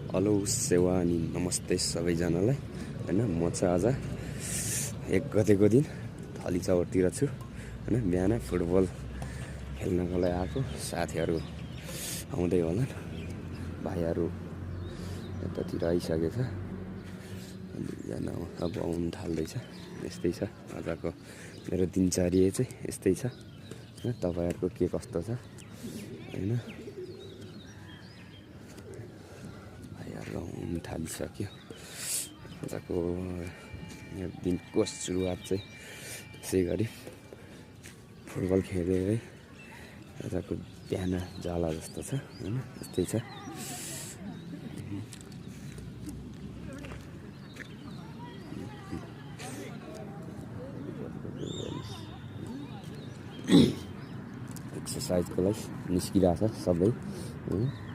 Hello सेवा अनि नमस्ते सबैजनालाई हैन। म चाहिँ आज 1 गतेको दिन थली चौरतिर छु हैन। बिहान फुटबल खेल्नको लागि आएको साथीहरू आउँदै होलान्। भाइहरू यतातिर आइसकेको छ। अनि बिहान अब आउनु थाल्दैछ। यस्तै छ आजको मेरो दिनचर्या चाहिँ यस्तै छ। तपाईहरुको के कस्तो छ हैन। आउनु थालिसक्यो। आजको दिनको सुरुवात चाहिँ यसै गरी फुटबल खेलेरै आजको बिहान जाला जस्तो छ हैन। यस्तै छ। एक्सर्साइजको लागि निस्किरहेछ सबै हैन।